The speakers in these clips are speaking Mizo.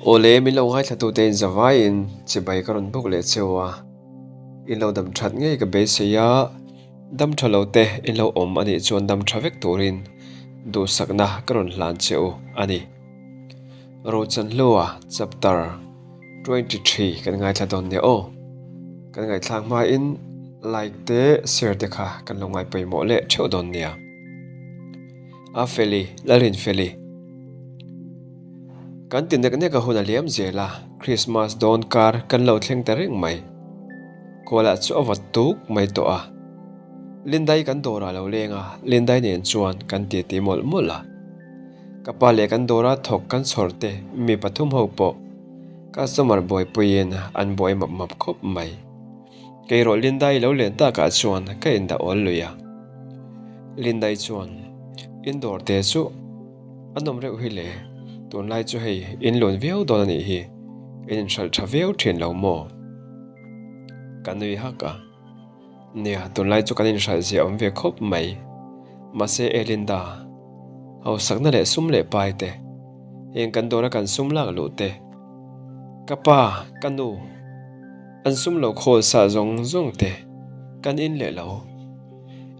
Awle, min lo ngaithlatute in zavaiin chibai ka rawn bawk leh cheu a, in lo dam that ngei ka beisei a, dam tha lo te in lo awm a nih chuan dam tha vek turin duhsakna ka rawn hlan che u a ni. Rochanhlua chapter 23 kan ngaithla dawn nia aw. Kan ngaihthlak hmain like te share te kha kan lo ngai pawimawh leh theuh dawn nia. A Feli, Lalrinfeli. Kan ti nek nek a hun a liam zel a, Christmas dawn kar kan lo thleng ta reng mai. Kuala chu a vawt tuk mai tawh a. Lindai kan dawrah lo leng a, Lindai nen chuan kan titi mawlh mawlh a. Ka pa leh kan dawra thawk kan chhawr te mi pathum ho pawh customer buaipuiin an buai map map khawp mai. Kei rawh Lindai lo len takah chuan ka indah awl lui a. Lindai chuan, In dawr te chu a nawm reuh hi le, tunlai chu hei in lun viau dawn a nih hi, in inhralh tha viau thin lo maw? Ka nui hak a. Nia, tunlai chu kan inhralh zia awm ve khawp mai. Mahse e Linda, hausakna leh sum leh pai te, heng kan dawra kan sum lak luh te, ka pa, ka nu, an sum lo khawl sa zawng zawng te kan in leh lo.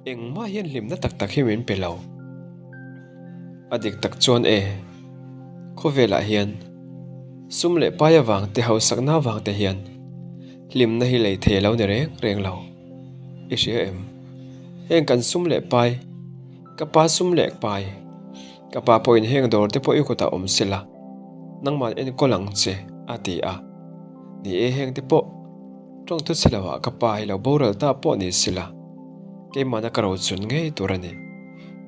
Engmah hian hlimna tak tak hi min pe lo. A dik tak chuan e, khawvelah hian sum leh pai avang te hausakna avang te hian Hlimna hi lei thei a lo ni reng reng lo. I hria em? Heng kan sum leh pai, ka pa sum leh pai, ka pa pawhin heng dawr te pawh i kutah awm se la, nangman enkawl ang che, a ti a. Ni e, heng te pawh tawngthu chhe loah ka pa hi lo boral ta pawh ni se la, keimahna ka rochun ngei tur a ni.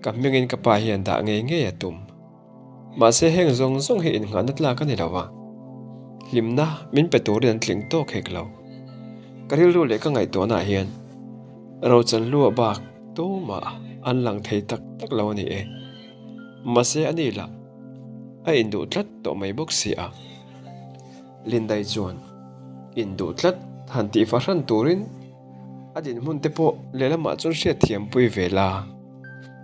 Ka hmingin ka pa hian dah ngei ngei a tum. Mahse heng zawng zawng hi innghahna tlak a ni lo a, hlimna min pe turin an tling tawk hek lo. Ka rilru leh ka ngaihtuahnaah hian Rochanhlua bak tumah an lang thei tak tak lo a ni e. Mahse a ni lah a induh tlat tawh mai bawk si a. Lindai chuan induh tlat han tih fahran turin A dinhmun te pawh lehlamah chuan hriatthiampui ve la.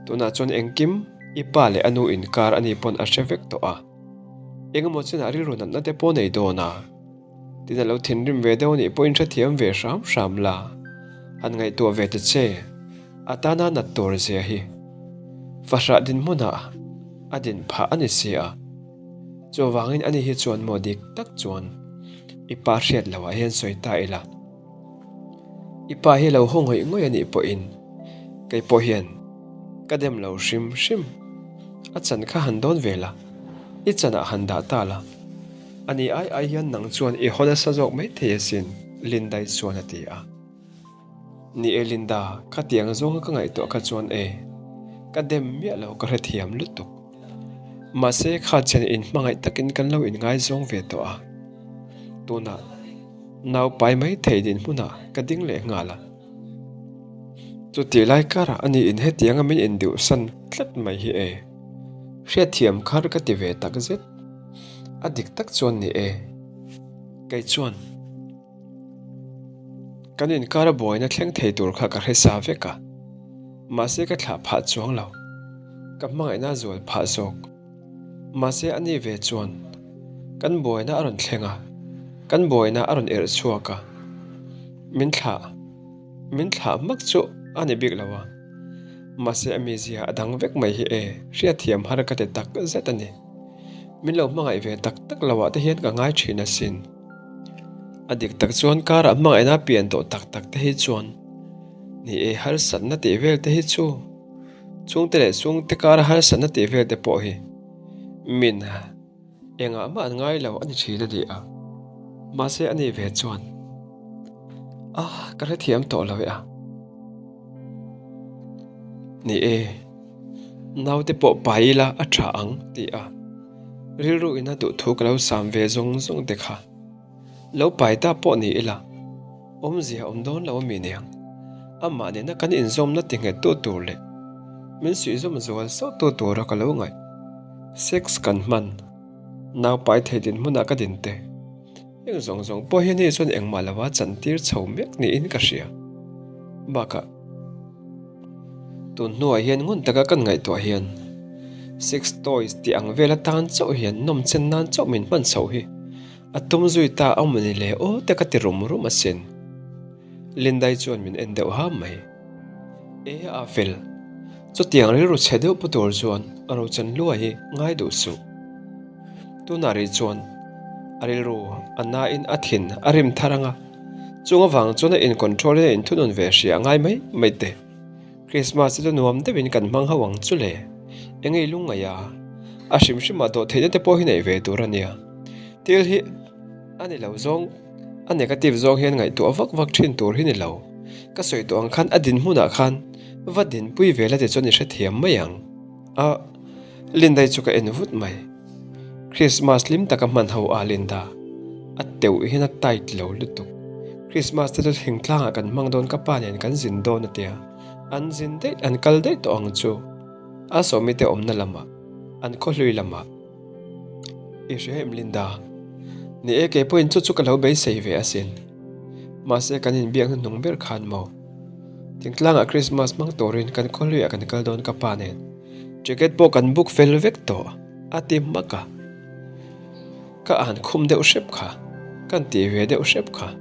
Tunah chuan engkim i pa leh a nu inkar a ni pawn a hre vek tawh a. Engemaw chinah rilru natna te pawh nei dawn a. Tin a lo thinrim ve deuh anih pawhin hrethiam ve hram hram la. Han ngaihtuah ve ta che, a tana nat tur zia hi fahrah dinhmunah a din phah a ni si a. Chuvangin ani hi chuan maw dik tak chuan i pa hriat loah hian sawi ta ila. I pa hi lo haw ngawih ngawih a nih pawhin kei pawh hian ka dem lo hrim hrim. A chan kha han dawn ve la, i chanah han dah ta la. A ni ai ai hian nang chuan i haw nasa zawk mai thei asin, Lindai chuan a ti a. Ni e Linda, khatiang zawnga ka ngaihtuah kha chuan e, ka dem miah lo ka hrethiam lutuk. Mahse kha chen inhmangaih takin kan lo inngaizawng ve tawh a, tunah Nau pai mai thei dinhmunah ka ding leh nghal a. Chutih lai karah a niin hetianga min induhsan tlat mai hi e. Hriatthiam khar ka ti ve tak zet. A dik tak chuan ni e. Kei chuan kan inkara buaina thleng thei tur kha ka hre sa vek a. Mahse ka thlah phah chuang lo. Ka hmangaihna zual phah zawk. Mahse a ni ve chuan kan buaina a rawn thleng a, kan buaina a rawn erh chhuak a, min thlah min thlah hmak chu a ni bik lo a, mahse a mizia a dang vek mai hi e, hriatthiam har ka ti tak zet a ni. Min lo hmangaih ve tak tak lo ah te hian ka ngai thin asin. A dik tak chuan karah hmangaihna pian tawh tak tak te hi chuan ni e harsatna tih vel te hi chu. Chungte leh chungte kara harsatna tih vel te pawh hi min engah mah an ngai lo a ni thin a ni a, mahse a ni ve chuan a ka hrethiam tawh lo e a. Ni e, naute pawh pai ila a tha ang tih a rilru ina duhthu ka lo sam ve zawng zawng te kha. Lo pai ta pawh ni ila, awmzia awm dawn lo ami niang. Amah nena kan inzawmna ti nghet tu tur leh min suihzawm zual sauh tu tura ka lo ngaih. Sex kan hman, nau pai thei dinhmunah ka din te. Heng zawng zawng pawh hi ani chuan engmah lova chantir chho mek niin ka hria. Bakah. Tun hnuah hian ngun taka kan ngaihtuah hian Sex toys tih ang vel atan chauh hian nawm chen nan chauh min hman chhoh hi. A tum zui ta a mawni le aw te ka ti rum rum asin. Lindai chuan min en deuh ham mai. E a fel. Chutiang rilru chhe deuh pu tur chuan Rochan Lua hi ngai duh suh. Tunah rih chuan a rilru a nain a thin a rim thar ang a, chung avang chuan a in control in a inthunun ve hria a ngai mai mai te. Christmas te chu nuam deuhin kan hmang ho ang chu le. Engei lungngaih a, a hrim hrimah dawh theihna te pawh hi neih ve tur a nia. Thil hi a ni lo zawng, a negative zawng hian ngaihtuah vak vak thin tur hi ni lo. Ka sawi tawh ang khan a dinhmunah khan va dinpui ve la ti chuan i hrethiam mai ang. A, Lindai chu ka en vut mai. Christmas hlim taka hman ho a Linda. A teuh hian a tight lo lutuk. Christmas te chu thingtlangah kan hmang dawn ka pa nen kan zin dawn a tia. An zin daih, an kal daih tawh ang chu. A sawmi te awmna lamah, an khawhlui lamah. I hria em Linda? Ni e, kei pawhin chu chu ka lo beisei ve asin. Mahse kan inbiak hnuhnung ber khan maw? Thingtlangah Christmas hmang turin kan khawhluiah kan kal dawn ka pa nen. Ticket pawh kan book fel vek tawh a ti hmak a. Ka an khum deuh hrep kha, kan tih ve deuh hrep kha.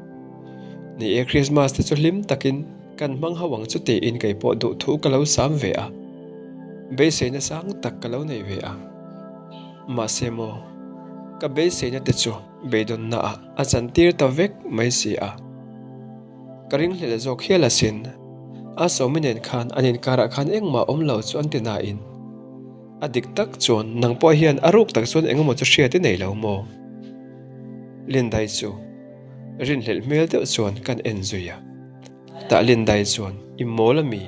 Ni e Christmas te chu hlim takin kan hmang ho ang chu tiin kei pawh duh thu ka lo sam ve a. Beiseina sang tak ka lo nei ve a. Mahse maw, ka beiseina te chu beidawnna ah a chantir ta vek mai si a. Ka ringhlelh zawk hial asin. A sawmi nen khan an inkarah khan engmah awm lo chu an ti nain a dik tak chuan nang pawh hian a ruk tak chuan engemaw chu hriat i nei lo maw? Lindai chu rinhlelh hmel deuh chuan kan en zui a. Tah Lindai chuan i mawl ami?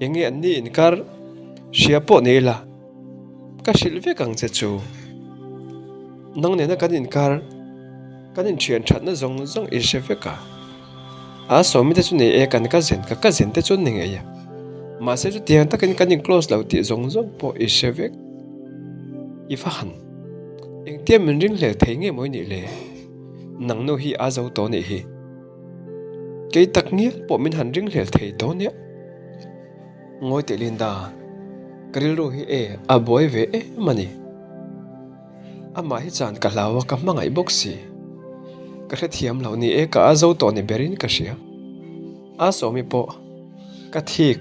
Enge an ni inkar hria pawh ni ila Ka hrilh vek ang che chu. Nang nena kan inkar, kan inthian thatna zawng zawng i hre vek a. A sawmi te chu nei e kan cousin, ka cousin te chu an ni ngei a. Mahse chutiang takin kan in close lo tih zawng zawng pawh i hre vek. I va han. Engtia min ringhlel thei nge maw i nih le? Nang nu hi a zo tawh nih hi. Kei tak ngial pawh min han ringhlel thei tawh nia. Ngawi teh Linda, ka rilru hi e a buai ve em a ni. Amah hi chan ka hlau a, ka hmangaih bawk si. Ka hrethiam lo ni e, ka a zo tawh ni berin ka hria. A sawmi pawh ka thik,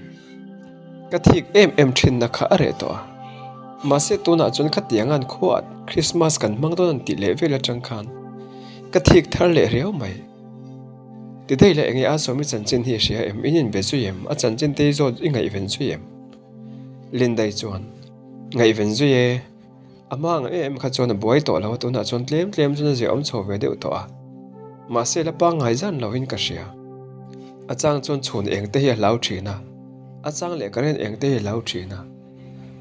ka thik em em thinna kha a reh tawh a. Mahse tunah chuan khatianga'n khuaah Christmas kan hmang dawn an tih leh vel atang khan ka thik thar leh riau mai. Ti daih leh enge a sawmi chanchin hi i hria em? In inbe zui em? A chanchin te i zawt i ngaihven zui em? Lindai chuan, Ngaihven zui e. A hma ang em em kha chuan a buai tawh lo a, tunah chuan tlem tlem chuan a ziahawm chho ve deuh tawh a. Mahse la pangngai zan lovin ka hria. A chang chuan chhun eng te hi a hlau thin a, a chang leh current eng te hi a hlau thin a.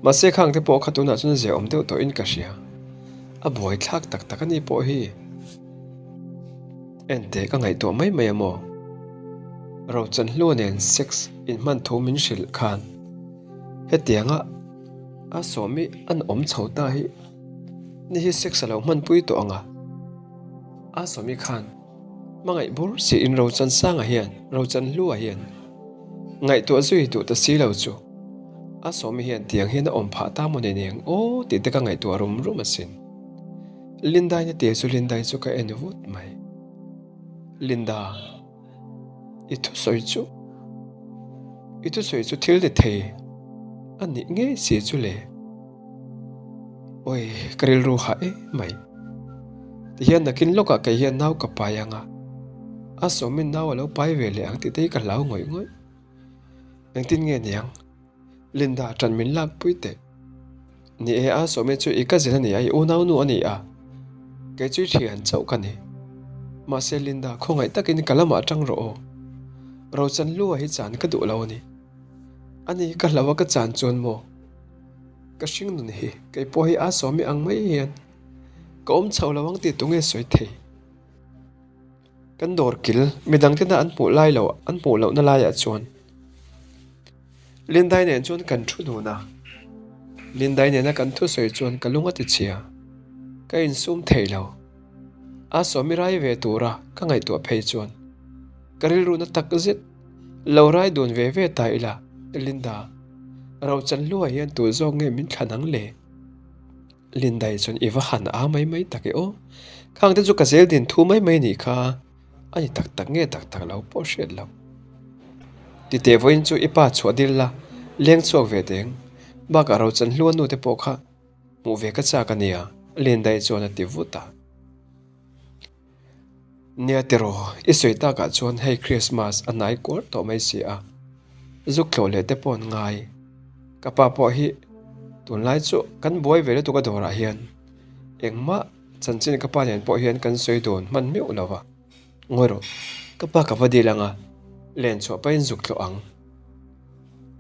Mahse khang te pawh kha tunah chuan a ziahawm deuh tawhin ka hria. A buaithlak tak tak a ni pawh hi. Enteh ka ngaihtuah mai mai a maw? Rochanhlua nen sex inhman thu min hrilh khan hetianga a sawmi an awm chho ta hi ni hi sex a lo hmanpui tawh ang a. A sawmi khan hmangaih bur siin Rochansanga hian Rochanhlua hian ngaihtuah zui duh ta si lo chu a sawmi hian tiang hian a awm phah ta maw ni nen aw tih te ka ngaihtuah rum rum asin. Lindai na te chu Lindai chu ka en vut mai. Linda, i thusawi chu, i thusawi chu thil ni thei a nih ngei si chu le. Oi, ka rilru hah em mai. Tihian nakin lawkah kei hian nau ka pai ang a, a sawmin nau a lo pai ve leh ang tih te hi ka hlau ngawih ngawih. Engtin nge niang? Linda ṭan min lak pui teh. Ni e, a sawmi chu i cousin a ni a, i unaunu a ni a. Kei chu i thian chauh ka ni. Mahse Linda, khawngaih takin ka lamah ṭang rawh aw. Rochanhlua hi chan ka duh lo a ni. Ani ka hlau a ka chan chuan maw? Ka hring nun hi, kei pawh hi a sawmi ang mai hian ka awm chho lo ang tih tunge sawi thei? Kan dawr kil, midang tena an hmuh lai lo, an hmuh lohna laiah chuan Lindai nen chuan kan thu dun a. Lindai nena kan thusawi chuan ka lung a ti chhia. Ka insum thei lo. A sawmi rai ve tura ka ngaihtuah phei chuan ka rilru na tak zet lo rai dun ve ve ta ila, Linda, Rochanhlua hian tu zawk nge min thlan ang le? Lindai chuan i va han a mai mai tak e aw. Khang te chu ka zel din thu mai mai nih kha a ni tak tak nge tak tak lo pawh hriat lo. Titeh vawiin chu i pa chhuah dil la, leng chhuak ve teng. Bakah Rochan hlua nu te pawh kha hmuh ve ka chak a nia, Lindai chuan a ti vut a. Nia tiraw, i sawi takah chuan hei Christmas a hnai kuar tawh mai si a, zuk tlawh leh te pawh an ngai. Ka pa pawh hi tunlai chu kan buai ve lutuk a dawrah hian engmah chanchin ka pa nen pawh hian kan sawi dawn hman meuh lo va. Ngawi rawh, ka pa ka va dil ang a, len chhuah pahin zuk tlawh ang.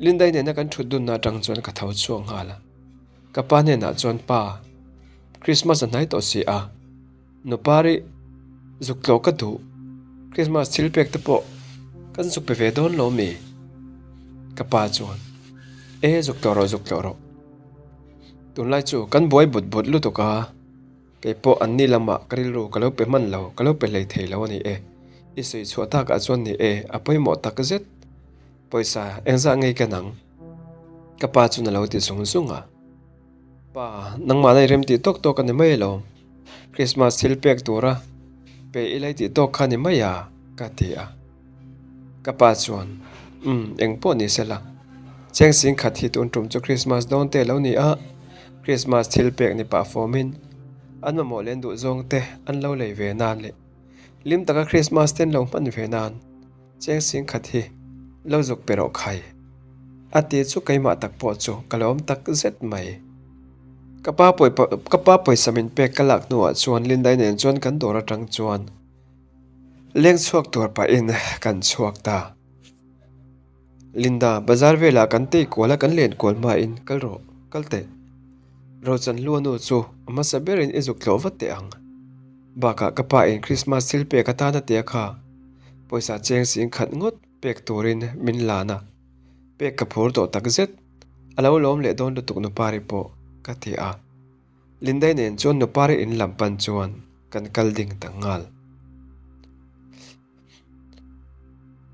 Lindai nena kan thut dunna atang chuan ka tho chhuak nghal a, ka pa hnenah chuan pa, Christmas a hnai tawh si a, Nupari zuk tlawh ka duh, Christmas thil pek te pawh kan zuk pe ve dawn lo mi? Ka pa chuan, E zuk tlawh rawh, zuk tlawh rawh. Tunlai chu kan buai but but lutuk a, kei pawh anni lamah ka rilru ka lo pe hman lo, ka lo pe hlei thei lo a ni e. I sawi chhuah takah chuan ni e, a pawimawh tak zet. Pawisa engzah ngei ka nang? Ka pa chuan a lo ti zung zung a. Pa, nangmah na i rem tih tawk tawk a ni mai elo? Christmas thil pek tura pe i lei tih tawk kha a ni mai a, ka ti a. Ka pa chuan, Umm, eng pawh ni sela. Cheng sing khat hi tun tum chu Christmas dawn te lo ni a, Christmas thil pek ni pah fawmin an mamawh leh an duh zawng te an lo lei ve nan leh hlim taka Christmas te an lo hman ve nan. Cheng sing khat hi lo zuk pe rawh khai. A ti chu keimah tak pawh chu ka lo awm tak zet mai. Ka pa pawi ka pa pawisa min pek ka lak hnuah chuan Lindai nen chuan kan dawr atang chuan leng chhuak tur pahin kan chhuak ta. Linda, bazar velah kan tei kual a kan len kual hmain kal rawh, kal teh. Rochanhlua nu chu a hmasa berin i zuk tlawh vat teh ang. Bakah ka pa in Christmas thil pek atan a tia kha pawisa cheng sing khat ngawt pek turin min lan a, pek ka phur tawh tak zet, a lo lawm leh dawn lutuk Nupari pawh ka ti a. Lindai nen chuan Nupari in lam pan chuan kan kal ding ta nghal.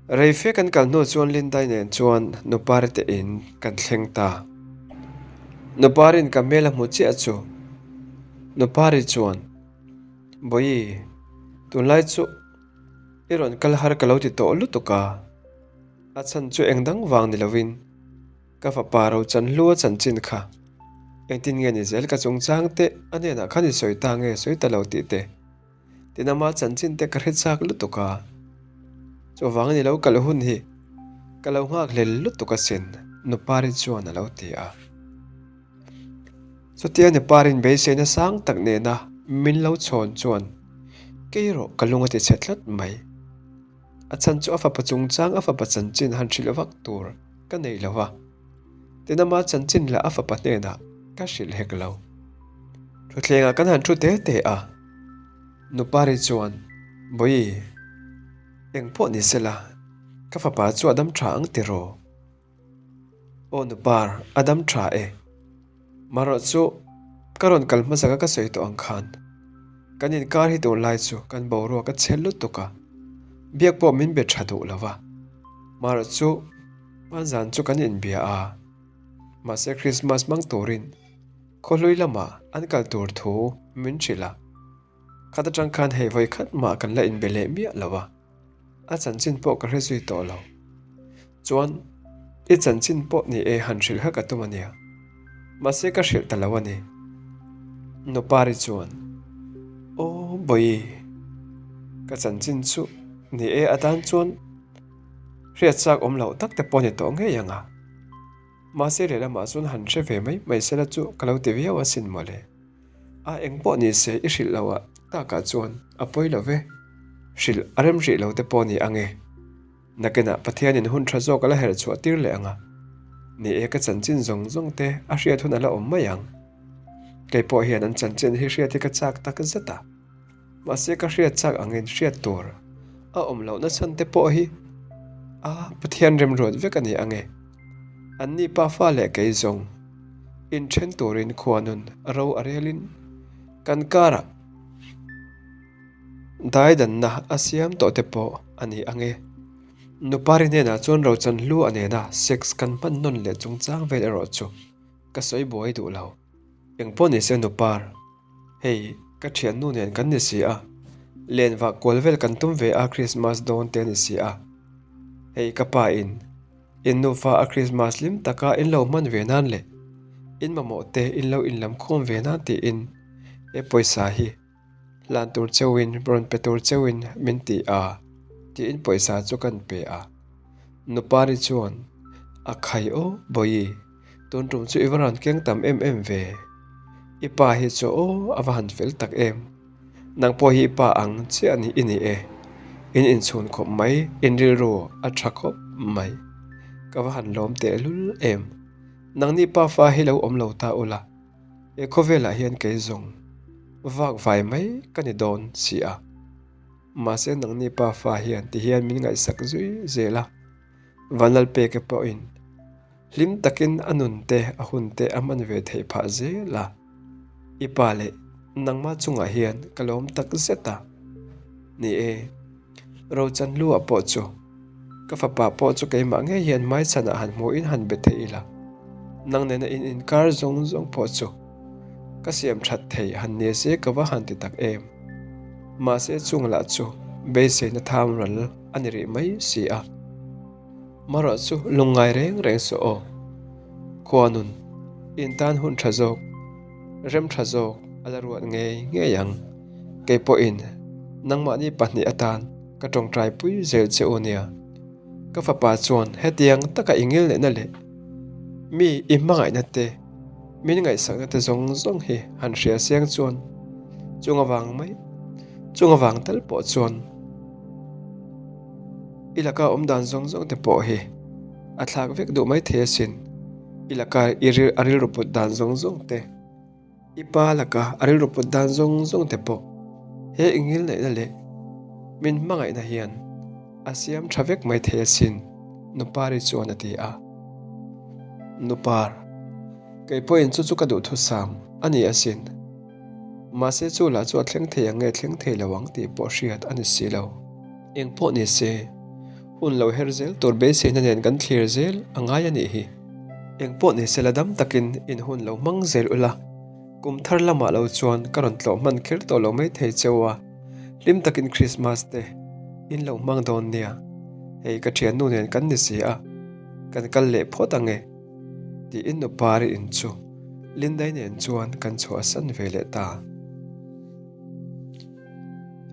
Rei fe kan kal hnu chuan Lindai nen chuan Nupari te in kan thleng ta. Nupari'n ka hmel a hmu chiah chu Nupari chuan, Bawihi, tunlai chu i rawn kal har ka lo ti tawh lutuk a, a chhan chu eng dang vang ni lovin ka fapa Rochanhlua chanchin kha engtin nge ni zel ka chungchang te a hnenah khan i sawi ta nge sawi ta lo tih te. Tin ama chanchin te ka hre chak lutuk a, chuvang ni lo kal hun hi ka lo nghak hlel lutuk asin Nupari chuan a lo ti a. Chutia Nuparin beiseina sang tak nena min lo chhawn chuan kei erawh ka lung a ti chhe tlat mai. A chhan chu a fapa chungchang a fapa chanchin han hrilh vak tur ka nei lo va. Tin ama chanchin lah a fapa hnenah ka hrilh hek lo. Thutthlengah kan han thu te te a. Nupari chuan, Bawihi, eng pawh ni sela, ka fapa chu a dam tha ang tiraw? Aw Nupar, a dam tha e. Marawh chu ka rawn kal hmasa ka ka sawi tawh ang khan kan inkar hi tunlai chu kan boruak a chhe lutuk a, biak pawh min be tha duh lo va. Marawh chu hmanzan chu kan inbia a, mahse Christmas hmang turin khawhlui lamah an kal tur thu min hrilh a, khat atang khan hei vawi khat mah kan la inbe leh miah lo a. A chanchin pawh ka hre zui tawh lo. Chuan, i chanchin pawh ni e han hrilh kha ka tum a nia. Mahse ka hrilh ta lo a ni. Nupari chuan, Aw Bawihi, ka chanchin chu ni e atan chuan hriat chak awm loh tak te pawh ni tawh ngei ang a. Mahse lehlamah chuan han hre ve mai mai sela chu ka lo ti viau asin mawle. A eng pawh ni se i hrilh loh ah takah chuan a pawi lo ve. Hrilh a rem hrih lo te pawh ni ang e. Nakinah Pathianin hun tha zawk a la herh chhuah tir leh ang a. Ni e ka chanchin zawng zawng te a hriat hun a la awm mai ang. Kei pawh hian an chanchin hi hriat hi ka chak tak zet a. Mahse ka hriat chak angin hriat tur a awm lohna chhan te pawh hi a Pathian remruat vek a ni ang e. Anni pafa leh kei zawng inthen turin khuanun ro a relin kan karah daidanna a siam tawh te pawh a ni ang e. Nupari hnenah chuan rochan hlu a nena sex kan hman nawn leh chungchang vel erawh chu ka sawi buai duh lo. Engpawh nise Nupar, hei ka thiannu nen kan ni si a, len vah kual vel kan tum ve a Krismas dawn te a ni si a. Hei ka pa in, in nufa a Krismas hlim taka in lo hman ve nan leh in mamawh te in lo inlam khawm ve nan tiin he pawisa hi hlan tur cheuhin rawn pe tur cheuhin min ti a tiin pawisa chu kan pe a. Nupari chuan a khai aw Bawihi. Tun tum chu i va rawn keng tam em em ve. I pa hi chu aw a va han fel tak em. Nang pawh hi i pa ang chiah ni i ni e. In inchhun khawp mai, in rilru a tha khawp mai. Ka va han lawm tehlul em. Nangni pafa hi lo awm lo ta ula, he khawvelah hian kei zawng vak vai mai ka ni dawn si a. Mahse nangni pafa hian tihian min ngaihsak zui zel a, Vanlalpeke pawhin Hlim takin a nun te, a hun te a hman ve theih phah zel a. I pa leh nangmah chungah hian ka lawm tak zet a. Ni e, Rochanhlua pawh chu, ka fapa pawh chu keimah ngei hian hmaichhanah han hmuhin han be thei ila, nang nena in inkar zawng zawng pawh chu ka siam that thei han ni se ka va han ti tak em. Mahse chung lah chu beiseina tham ral a ni rih mai si a. Marawh chu lungngai reng reng suh aw. Khuanun, in tan hun tha zawk, rem tha zawk a la ruat ngei ngei ang. Kei pawhin nangmahni pahnih atan ka tawngtai pui zel che u nia. Ka fapa chuan hetiang taka i ngilneihna leh mi i hmangaihna te, min ngaihsakna te zawng zawng hi han hria siang chuan chung avang mai, chung avang tal pawh chuan, I laka awm dan zawng zawng te pawh hi a thlak vek duh mai thei asin. I laka i ril a rilru put dan zawng zawng te, i pa laka a rilru put dan zawng zawng te pawh he i ngilneihna leh min hmangaihna hian a siam tha vek mai thei asin, Nupari chuan a ti a. Nupar, kei pawhin chu chu ka duhthusam a ni asin. Mahse chu lah chu a thleng thei ang nge thleng thei lo ang tih pawh hriat a ni si lo. Eng pawh ni se, hun lo her zel tur beiseina nen kan thlir zel a ngai a nih hi. Eng pawh ni se la dam takin in hun lo hmang zel ula, kum thar lamah lo chuan ka rawn tlawh hman kher tawh lo mai thei cheu a, hlim takin Krismas te in lo hmang dawn nia. Hei ka thiannu nen kan ni si a, kan kal leh phawt ang e. Tiin Nupari in chu Lindai nen chuan kan chhuahsan ve leh ta.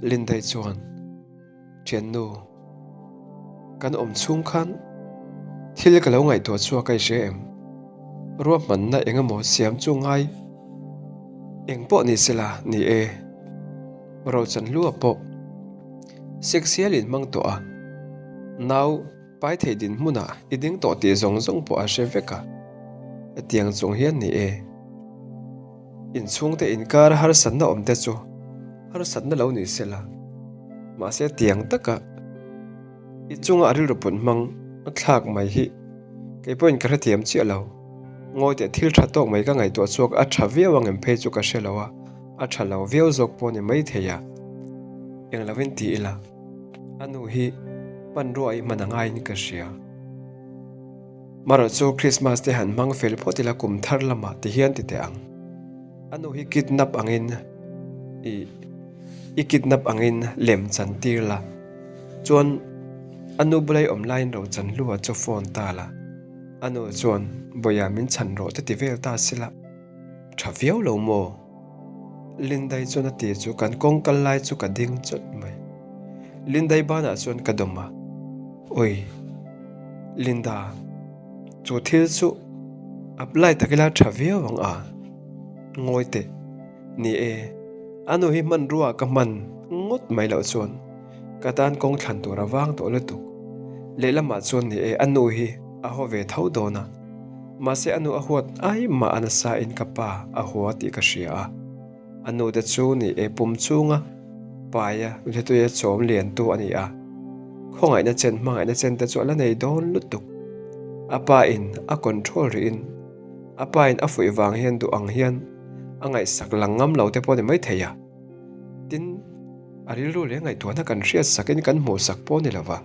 Lindai chuan, Thiannu, kan awm chhung khan thil ka lo ngaihtuah chhuak a i hria em? Ruahmanna eng emaw siam chu ngai eng pawh ni sela ni e. Rochanhlua pawh sex hial in hmang tawh a, nau Pai thei dinhmunah i ding tawh tih zawng zawng pawh a hre vek a, hetiang chung hian ni e. Inchhungte inkar harsatna awm te chu harsatna lo ni se la, mahse tiang taka i chunga a rilru put hmang a thlak mai hi kei pawhin ka hrethiam chiah lo. Ngawi teh thil tha tawk mai ka ngaihtuah chhuak a tha viau ang em phei chu ka hre lo a, a tha lo viau zawk pawh ni maithei a, eng lovin ti ila. A nu hi hmanrua i hman a ngaiin ka hria. Marawh chu Christmas te han hmang fel phawt ila kum thar lamah ti hian ti teh ang. A nu hi kidnap angin i i kidnap angin lem chan tir la. Chuan a nu bula i awm laiin ro chan hlua chu phone ta la. A nu chuan Bawia min chhan rawh te ti vel ta sila. Tha viau lo maw? Lindai chuan a ti chu kan kawng kal lai chu ka ding chawt mai. Lindai banah chuan ka dawm a, Oi, Linda, chu thil chu apply tak ila tha viau ang a, ngawi teh. Ni e, a nu hi hmanrua ka hman ngawt mai loh chuan ka tan kawng thlan tur a vang tawh lutuk. Lehlamah chuan ni e, a nu hi a haw ve tho dawn a. Mahse a nu a huat ai mah a nasa in ka pa a hua tih ka hria a, a nu te chu ni e pum chunga paia Vituia chawm lian tu a ni a, khawngaihna chen hmangaihna chen te chu a la nei dawn lutuk. A pa in a control rih in a pa in a fuih vang hian duh ang hian a ngaihsak lang ngam lo te pawh a ni maithei a, tin a rilru leh ngaihtuahna kan hriat sak in kan hmuh sak pawh a ni lo va.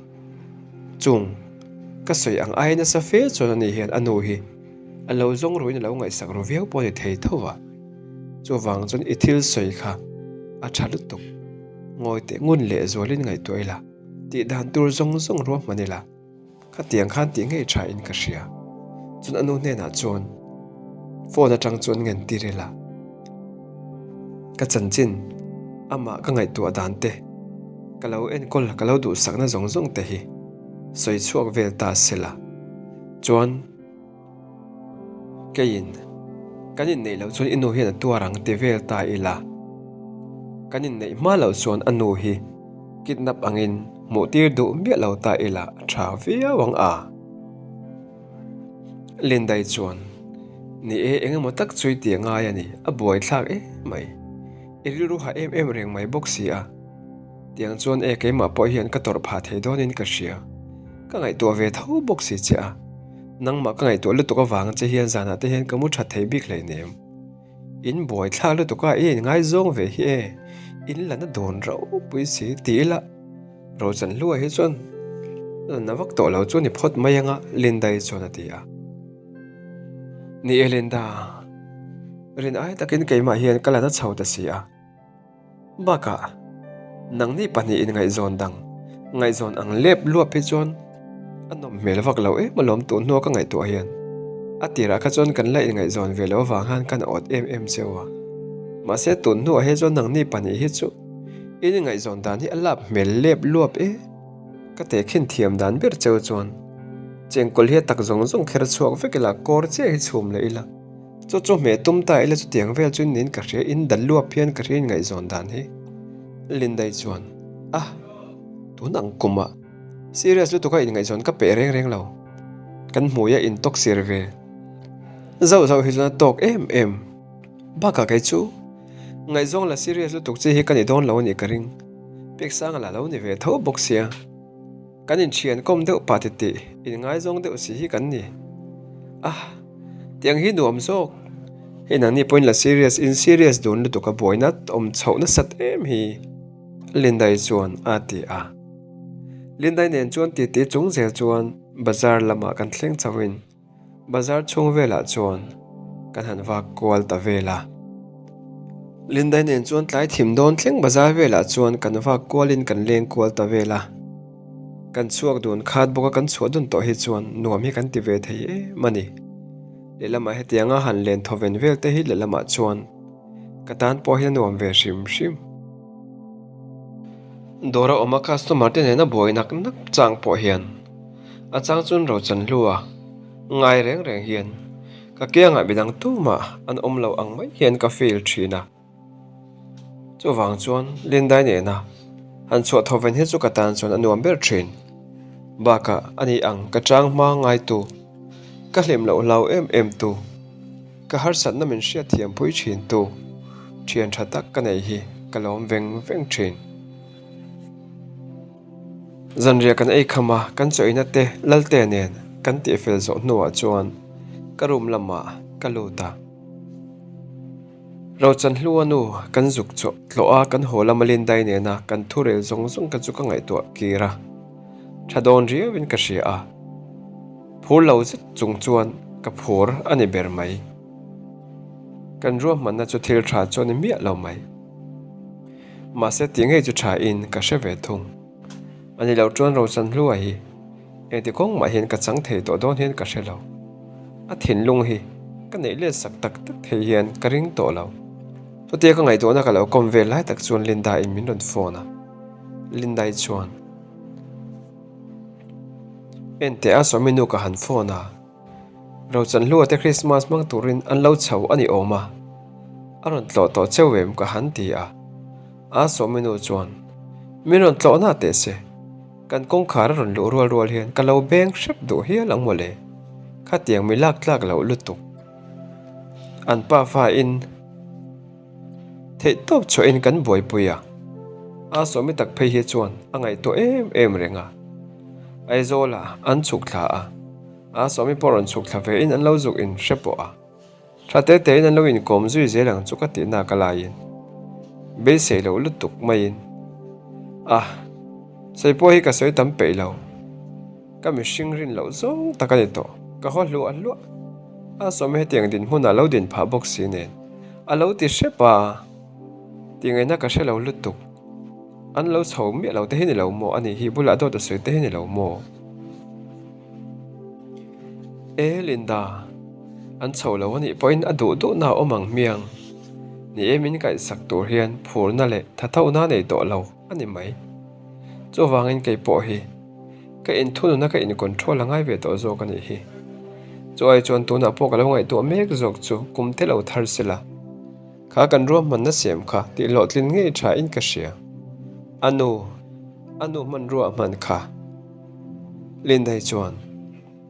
Chung, ka sawi ang ai nasa fe chuan ani hian a nu hi a lo zawng ruin a lo ngaihsak ru viau pawh a ni thei tho va. Chuvang chuan i thil sawi kha a tha lutuk. Ngawi teh ngun leh zualin ngaihtuah ila, tih dan tur zawng zawng ruahman ila, khatiang khan tih ngei tha in ka hria. Chuan a nu hnenah chuan phone atang chuan ngen tir ila, ka chanchin amah ka ngaihtuah dan te, ka lo enkawl ka lo duhsakna zawng zawng te hi sawi chhuak vel ta sela chuan, Keiin, Kan inneih loh chuan i nu hian a tuar ang ti vel ta ila. Kan inneih hma loh chuan a nu hi kidnap angin hmuh tir duh miah lo ta ila a tha viau ang a. Lindai chuan, Ni e, eng emaw tak chu i ti a ngai a ni, a buaithlak em mai. I rilru ha em em reng mai bawk si a. Tiang chuan e keimah pawh hian ka tawrh phah thei dawnin ka hria. Ka ngaihtuah ve tho bawk si che a. Nangmah ka ngaihtuah lutuk avang che hian zanah te hian ka mu that thei bik hleinem. In buai thlak lutuk a, i inngaizawng ve hi e, in la na dawn ropui si ti ila Rochan hlua hi chuan la na vak tawh lo chu ni phawt mai anga Lindai chuan a ti a. Ni e Linda, rin ai takin keimah hian ka la na chho ta si a. Bakah, nangni pahnihin ngaihzawn dang, ngaihzawn ang lep luap hi chuan a nawm hmel vak lo em alawm tun hnua ka ngaihtuah hian. A tirah kha chuan kan la inngaihzawn ve lo avang khan kan awt em em cheu a. Mahse tun hnuah hi chuan nangni pahnih hi chu in inngaihzawn dan hi a lap hmel lep luap e. Ka tehkhin thiam dan ber cheu chuan chengkawl hi a tak zawng zawng kher chhuak vek ila, kawr chiah hi chhum leh ila. Chu chu hmeh tum ta ila chutiang vel chu niin ka hria, in dal luap hian ka hria in ngaihzawn dan hi. Lindai chuan, Ah, tun ang kumah serious lutuk a inngaihzawn ka peh reng reng lo. Kan hmui a intawk sir ve zauh zauh hi chuan a tawk em em. Bakah kei chu ngaihzawng la serious lutuk chi hi ka ni dawn lo a nih ka ring. Peksanga lah lo ni ve tho bawk sia. Kan inthian kawm deuh pah titih inngaizawng deuh si hi kan ni. Ah, tiang hi nuam zawk. Hei nangni pawhin la serious in serious dun lutuk a buaina awm chhoh nasat em hi, Lindai chuan a ti a. Lindai nen chuan titi chung zel chuan bazar lamah kan thleng chauhin Bazar chhung velah chuan kan han vak kual ta vel a. Lindai nen chuan tlai thim dawn thleng bazar velah chuan kan vak kualin kan leng kual ta vel a. Kan chhuak dun khat bawk a kan chhuah dun tawh hi chuan nuam hi kan ti ve thei em a ni. Lehlamah hetianga han len thawven vel te hi lehlamah chuan ka tan pawh hian a nuam ve hrim hrim. Dawr a awm a customer te nena buai nak nak chang pawh hian a chang chuan Rochan hlua ngai reng reng hian ka kiangah midang tumah an awm lo ang mai hian ka feel thin a. Chuvang chuan Lindai nena han chhuah thawven hi chu ka tan chuan a nuam ber thin. Bakah ani ang ka chang hma ngaitu, ka hlim loh hlau em em tu. Ka harsatna min hriat thiam pui thin tu thian tha tak ka nei hi ka lawm veng veng thin. Zanriah kan ei kham a, kan chawina te Lalte nen kan tihfel zawh hnuah chuan ka room lamah ka lut a. Rochanhlua nu kan zuk chawh tlawh a, kan haw lama Lindai nena kan thurel zawng zawng te chu ka ngaihtuah kir a, tha dawn riauin ka hria a. Phur lo zet chung chuan ka phur a ni ber mai. Kan ruahmanna chu thil tha chu a ni miah lo mai. Mahse tih ngei chu tha in ka hre ve thung. A ni loh chuan Rochanhlua hi engti kawng mah hian ka chang thei tawh dawn hian ka hre lo. A thinlung hi ka neih let sak tak tak thei hian ka ring tawh lo. Chutia ka ngaihtuahna ka lo kawm vel lai tak chuan Linda in min rawn phone a. Linda-i chuan. Enteh a Swami nu ka han phone a, Rochanhlua te Christmas hmang turin an lo chho a ni awm a, a rawn tlawh tawh cheu em ka han ti a, a Swami nu chuan min rawn tlawh na teh se, kan kawngkhar a rawn luh rual rual hian ka lo beng hrep duh hial ang mawle, khatiang mi lak tlak loh lutuk an pa fa in. Theih tawp chhuahin kan buaipui a, a sawmi tak phei hi chuan a ngaihtuah em em reng a. Aizawlah an chhuk thla a, a sawmi pawh rawn chhuk thla vein an lo zuk in hre pawh a. Tha te tein an lo inkawm zui zel ang chu ka tih nak a laiin beisei loh lutuk maiin a sawi pawh hi ka sawi tam peih lo. Ka mihring rin loh zawng tak a ni tawh. Ka haw hluah hluah. A sawmi hetiang dinhmunah lo din phah bawk si nen. A lo ti hrep a, tingaihna ka hre lo lutuk. An lo chho miah lo te hi ni lo maw? Ani hi bulah dawt a sawi te hi ni lo maw? E Linda, an chho lo anih pawhin a duh duhna a awm ang hmiang. Ni e min kaihsak tur hian phurna leh thathona nei tawh lo a ni mai. Chuvangin kei pawh hi ka inthununa ka in control a ngai ve tawh zawk a nih hi. Chu ai chuan tunah pawh ka lo ngaihtuah mek zawk chu kum te lo thar sela. Kha kan ruahmanna siam kha tih hlawhtlin ngei tha in ka hria. A nu, a nu hmanrua a hman kha. Lindai chuan,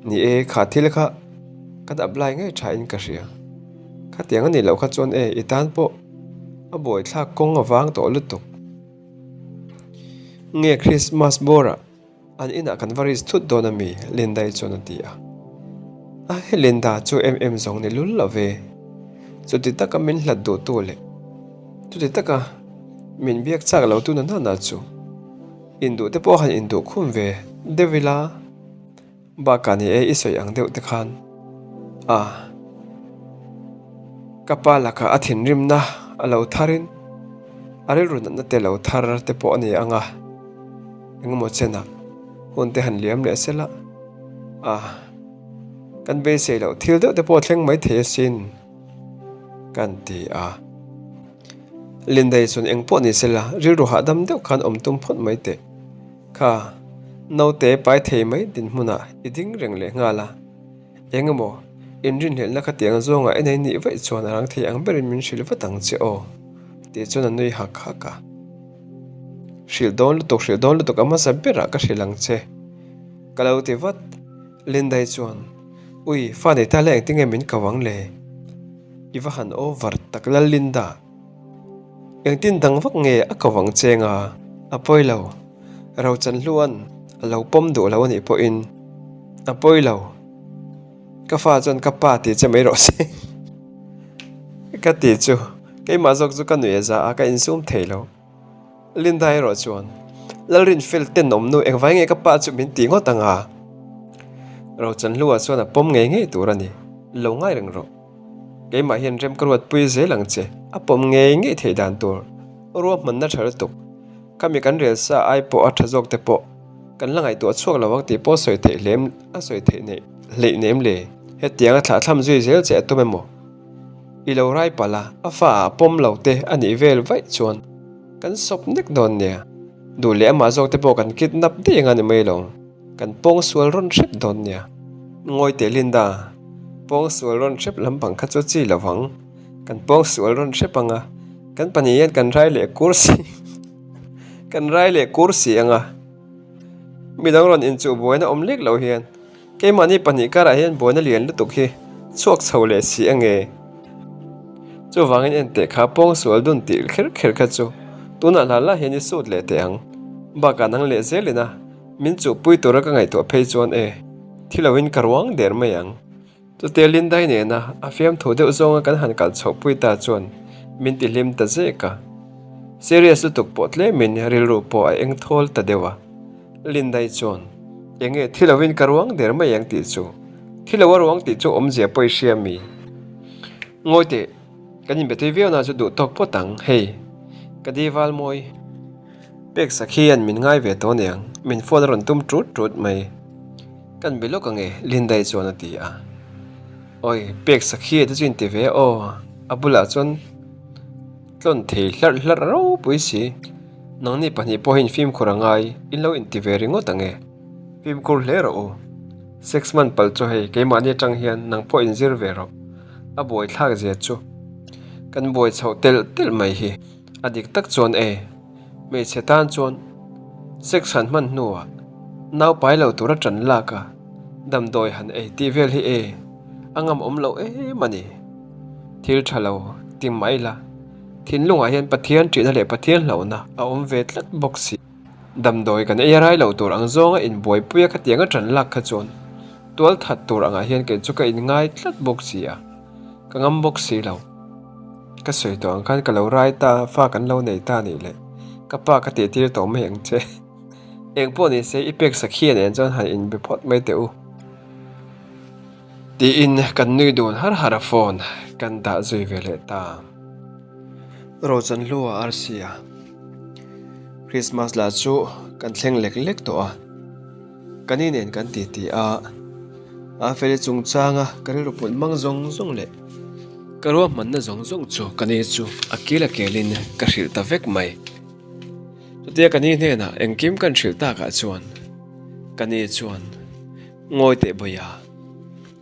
Ni e, kha thil kha kan apply ngei tha in ka hria. Khatiang a nih loh kha chuan e, i tan pawh a buaithlak kawng a vang tawh lutuk. Nge Christmas bawrah An inah kan va risk thut dawn a mi? Lindai chuan a ti a. A he Linda chu em em zawng ni lul lo ve. Chuti taka min hlat duhtu leh chuti taka min biak chak lo tu na nana chu induh te pawh han induh khum ve deuh ila. Bakah ni e i sawi ang deuh te khan a ka pa lakah a thinrimna a lo tharin a rilru natna te lo thar te pawh a ni ang a, engemaw chenah hun te han liam leh sela a kan beisei loh thil deuh te pawh a thleng mai thei asin kan ti a. Lindai chuan eng pawh ni sela rilru hahdam deuh khan awm tum phawt mai teh. Kha, naute pai thei mai dinhmunah i ding reng leh nghal a. Eng emaw, inrinhlelhna khatiang zawnga i nei nih vaih chuan a rang thei ang berin min hrilh vat ang che aw, tih chuan a nui hak hak a. Hrilh dawn lutuk, hrilh dawn lutuk a hmasa berah ka hrilh ang che, ka lo ti vat. Lindai chuan, Ui, fa nei ta le engtinge min ko ang le? I va han over tak lal Linda. Engtin dang vak nge a ko vang cheng a, a pawi lo. Rochanhluan a lo pawm duh lo a nih pawhin a pawi lo. Ka fa chuan ka pa tih che mai rawh se ka ti chu keimah zawk chu ka nuih a za a, ka insum thei lo. Linda erawh chuan Lalrinfel tenawm nu engvai nge ka pa chu min ti ngawt ang a? Rochanhlua chuan a pawm ngei ngei tur a ni, lo ngai reng rawh. Keimah hian rem ka ruatpui zel ang che, a pawm ngei ngei theih dan tur ruahmanna tha lutuk. Khami kan rel sa ai pawh a tha zawk te pawh kan la ngaihtuah chhuak lo ang tih pawh sawi theih hlem a sawi theih neih hleih nem le. Hetiang a thlahthlam zui zel che a tum emaw? I lo rai palh a, a fa ah pawm lo te a nih vel vaih chuan kan sawp nek dawn nia. Duh leh amah zawk te pawh kan kidnap daih anga ni mai lo. Kan pawng sual rawn hrep dawn nia. Ngawi teh Linda, pawng sual rawn hrep lampang kha chu chi lo vang. Kan pawng sual rawn hrep anga, kan pahnih hian kan rai leh kur si kan rai leh kur si anga. Midang rawn inchuh buaina awm lek lo hian keimahni pahnih karah hian buaina lian lutuk hi chhuak chho leh si ange. Chuvangin enteh kha pawng sual dun tih kher kher kha chu tunah hla lah hian i sut leh teh ang. Bakah nang leh zelin a. Min chuhpui tura ka ngaihtuah phei chuan e, thi loin ka ruang der mai ang. Chutia Lindai nena a fiamthu deuh zawnga kan han kal chhohpui ta chuan min ti hlim ta zek a. Serious lutuk pawh tlemin rilru pawh a eng thawl ta deuh a. Lindai chuan, Enge thi loin ka ruang der mai ang tih chu? Thi lo a ruang tih chu awmzia pawh i hria mi? Ngawi teh, kan inbetui viau na chu duh tawk phawt ang, hei, ka di val mawi. Pek sak hian min ngai ve tawh aniang, min phone a rawn tum ṭut ṭut mai. Kan be lawk ange, Lindai chuan a ti a. Awi, pek sak hi te chu in ti ve aw, a bulah chuan tlawn thei hlarh hlarh ropui si. Nangni pahnih pawhin fimkhur a ngai, in lo inti ve ringawt ange. Fimkhur hle rawh u. Sex man palh chu hei keimahni atang hian nang pawh inzir ve rawh. A buaithlak zia chu kan buai chhoh telh telh mai hi. A dik tak chuan e, hmeichhe tan chuan sex han hman hnuah nau pai lo tura ṭan lak a, damdawi han ei tih vel hi e, a ngam awm loh em a ni. Thil ṭha lo ti mai la, thinlungah hian Pathian ṭihna leh Pathian hlauhna a awm ve tlat bawk si. Damdawi kan ei a rai lo tur ang zawnga inbuaipuia khatianga ṭan lak kha chuan tual that tur angah hian kei chu ka inngai tlat bawk si a. Ka ngam bawk si lo. Ka sawi tawh ang khan ka lo rai ta, fa kan lo nei ta nih leh ka pa ka tih tir tawh mai ang che. Eng pawh ni se i pek sakhi nen chuan han inbe phawt mai teh u. Tiin kan nui dun har har a phone kan dah zui ve leh ta. Rochanhlua arsi a. Christmas lah chu kan thleng lek lek tawh a. Ka ni nen kan ti ti a. A feli chungchanga ka rilru put mang zawng zawng leh ka ruahmanna zawng zawng chu ka ni chu a kil a kelin ka hrilh ta vek mai. Chutia ka ni hnenah engkim kan hrilh takah chuan ka ni chuan ngawi teh bawiha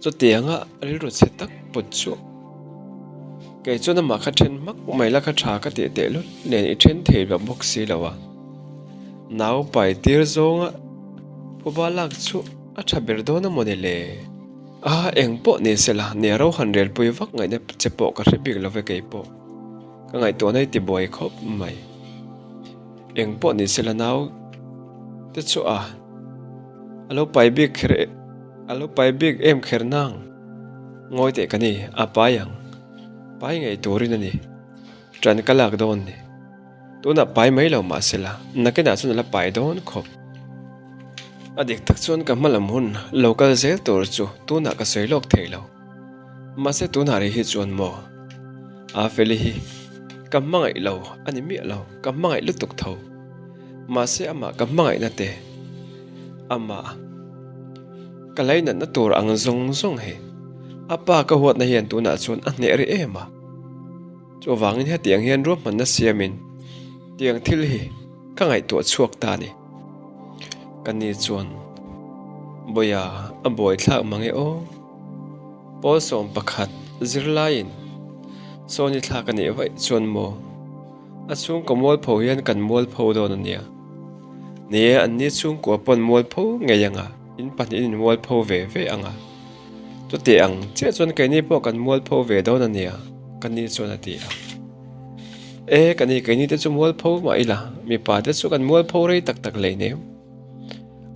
chutianga rilru chhe tak put chu kei chuan amah kha then hmak mai la kha tha ka tih tehlul nen i then thei lo bawk si lo a, nau pai tir zawnga phuba lak chu a tha ber dawn a mawni le? A eng pawh ni se la nia ro han relpui vak ngaihna che pawh ka hre bik lo ve kei pawh. Ka ngaihtuahna i ti buai khawp mai. Eng pawh ni se la nau te chu a a lo pai bik kher a lo pai bik em kher nang. Ngawi teh ka ni, a pai ang. Pai ngei turin a ni. Ṭan ka lak dawn ni. Tunah pai mai lo mah se la, nakinah chuan a la pai dawn khawp. A dik tak chuan ka hma lam hun lo kal zel tur chu tunah ka sawi lawk thei lo. Mahse tunah rih hi chuan maw? A Feli hi ka hmangaih lo a ni miah lo, ka hmangaih lutuk tho. Mahse amah ka hmangaihna te, amah ka lainatna tur ang zawng zawng hi a pa ka huatna hian tunah chuan a hneh rih em a. Chuvangin hetiang hian ruahmanna siamin tiang thil hi ka ngaihtuah chhuak ta a ni. Ka ni chuan, Bawiha, a buaithlak mang e aw. Pawl 11 zirlaiin Sawni thlak a nih vaih chuan maw? A chhungkaw mualpho hian kan mualpho dawn a nia. Ni e, anni chhungkua pawn mualpho ngei ang a, in pahnihin in mualpho ve ve ang a. Chuti ang chiah chuan keini pawh kan mualpho ve dawn a nia, ka ni chuan a ti a. E, ka ni, keini te chu mualpho mah ila, mipa te chu kan mualpho rei tak tak hleinem.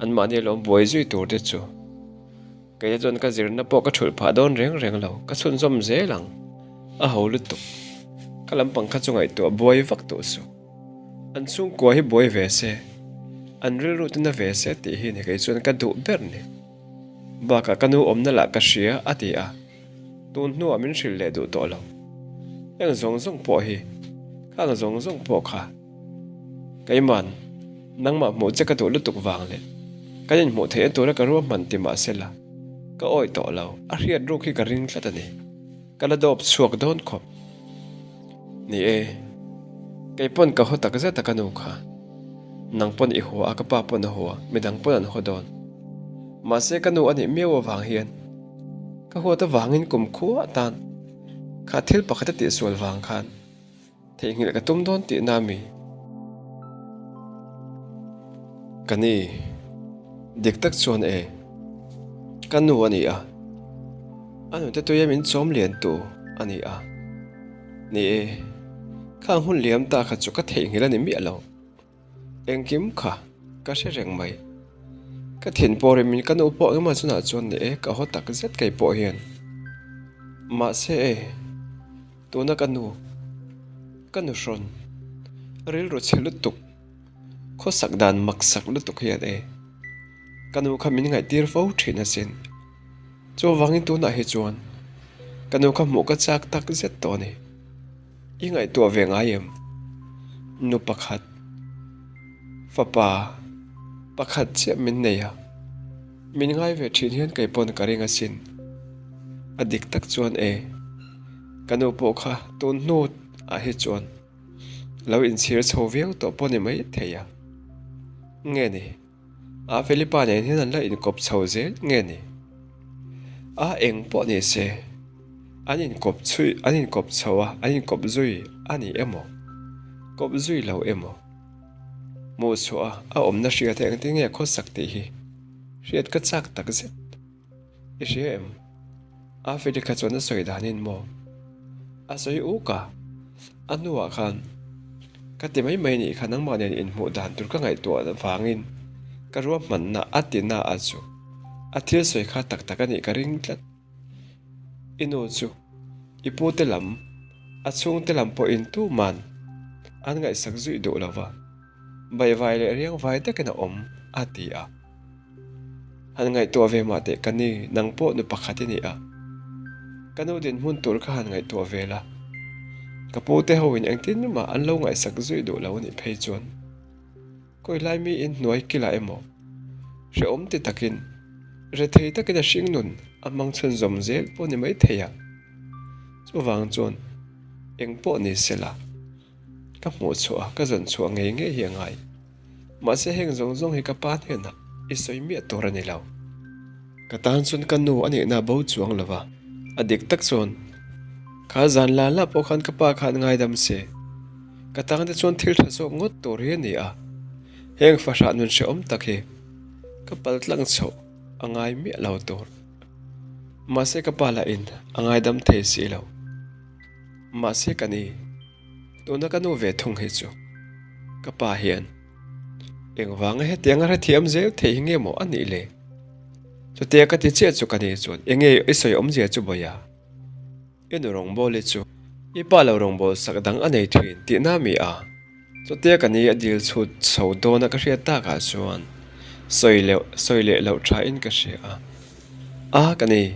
Anmahni alawm buai zui tur te chu. Keia chuan ka zirna pawh ka thulh phah dawn reng reng lo, ka chhunzawm zel ang. A ho lutuk. Ka lampang kha chu ngaihtuah buai vak tawh suh. An chhungkua hi buai ve se, an rilru te na ve se tih hi ni kei chuan ka duh ber ni. Bakah ka nu awmna lah ka hria a ti a, tun hnuah min hrilh leh duh tawh lo. Heng zawng zawng pawh hi, khang zawng zawng pawh kha keiman nangmah hmuh che ka duh lutuk vang leh kan inhmuh theihna tura ka ruahman ti mah se la, ka awih tawh lo, a hriat ruk hi ka ring tlat a ni. Ka la dawp chhuak dawn khawp. Ni e, kei pawn ka haw tak zet a ka nu kha. Nang pawn i hua a, ka pa pawn a hua, midang pawn an haw dawn. Mahse ka nu a nih miau avang hian ka huat avangin kum khua atan kha thil pakhat a tihsual vang khan Theihnghilh ka tum dawn tihna a mi? Ka ni, dik tak chuan e, ka nu a ni a, a nute tuia min chawm lian tu a ni a. Ni e, khang hun liam ta kha chu ka theihnghilh a ni miah lo. Engkim kha ka hre reng mai. Ka thin pawh rimin ka nu pawh engemaw chunah chuan ni e, ka haw tak zet kei pawh hian. Mahse e, tuna ka nu, ka nu hrawn, rilru chhe lutuk, khawsak dan maksak lutuk hian e, ka nu kha min ngaihtir fo thin asin. Chuvangin tunah hi chuan ka nu kha hmuh ka chak tak zet tawh a ni. I ngaihtuah ve ngai em? Nu pakhat, fapa pakhat chiah min nei a, min ngai ve thin hian kei pawn ka ring asin. A dik tak chuan e, ka nu pawh kha tun hnu ah hi chuan lo inchhir chho viau tawh pawh ni mai thei a. Nge ni? A Felipa nen hian an la inkawp chho zel nge ni? A eng pawh ni se, an inkawp chhui, an inkawp chho a, an inkawp zui a ni emaw? Kawp zui lo emaw? Hmuh chhuah a, a awmna hriat a engtin nge khawsak tih hi hriat ka chak tak zet. I hria em? A Feli kha chuan a sawi danin maw? A sawi uk a, a hnuah khan ka ti mai mai nih kha nangmah nen inhmuh dan tur ka ngaihtuah vangin ka ruahmanna a ti na a chu a thil sawi kha tak tak a nih ka ring tlat. I nu chu i pute lam a chhungte lam pawhin tuman an ngaihsak zui duh lo va, baihvai leh riangvai takin a awm a ti a. Han ngaihtuah ve mah teh ka ni, nang pawh nu pakhat i ni a. Ka nu dinhmun tur kha han ngaihtuah ve la. Ka pu te hoin engtin mah an lo ngaihsak zui duh lo a nih phei chuan kawilai mi in hnuai kilah emaw hrehawm ti takin rethei takin a hring nun a hmang chhunzawm zel pawh ni mai thei a. Chuvang chuan eng pawh ni sela ka hmuh chhuah a ka zawn chhuah ngei ngei hi a ngai. Mahse heng zawng zawng hi ka pa hnenah i sawi miah tur a ni lo. Ka tan chuan ka nu a nihna bo chuang lo va, a dik tak chuan kha zan la la pawh khan ka pa khan ngaidam se. Ka tan te chuan thil tha zawk ngawt tur hi a ni a, heng fahrah nun hrehawm tak hi ka pal tlang chhoh a ngai miah lo tur. Mahse ka pa lahin a ngaidam thei si lo. Mahse ka ni. Tuna ka nu ve thung hi chu ka pa hian engvanga hetianga hrethiam zel thei hi nge maw a nih le? Chutia ka ti chiah chu ka ni chuan enge i sawi awmzia chu Bawia? I nu rawngbawli chu i pa lo rawngbâwl sak dang a nei thin tihna mi a? Chutia ka ni a dil chhut chho dawna ka hriat takah chuan sawi leh sawi leh loh thain ka hria a. A ka ni,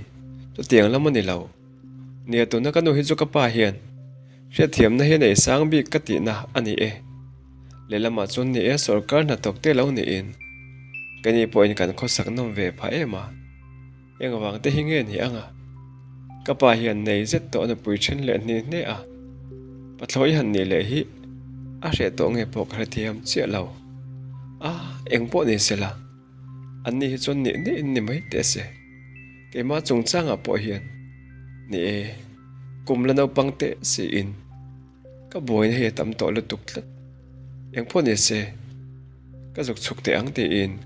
chutiang lam a ni lo. Nia tuna ka nu hi chu ka pa hian hriatthiamna hi a nei sang bik ka tihna a ni e. Lehlamah chuan ni e sorkar hnathawk te lo niin keini pawhin kan khawsak nawm ve phah em a, engvang te hi nge ni ang a? Ka pa hian nei zet tawh a nupui then leh hni hne a, pathlawi han nih leh hi a hreh tawh nge pawh ka hrethiam chiah lo. A, engpawh ni sela. Anni hi chuan nih nih in ni mai teh se. Keimah chungchangah pawh hian ni e, kum la naupang teh siin ka buaina hi a tam tawh lutuk tlat. Engpawh ni se, ka zuk chhuk teh ang tiin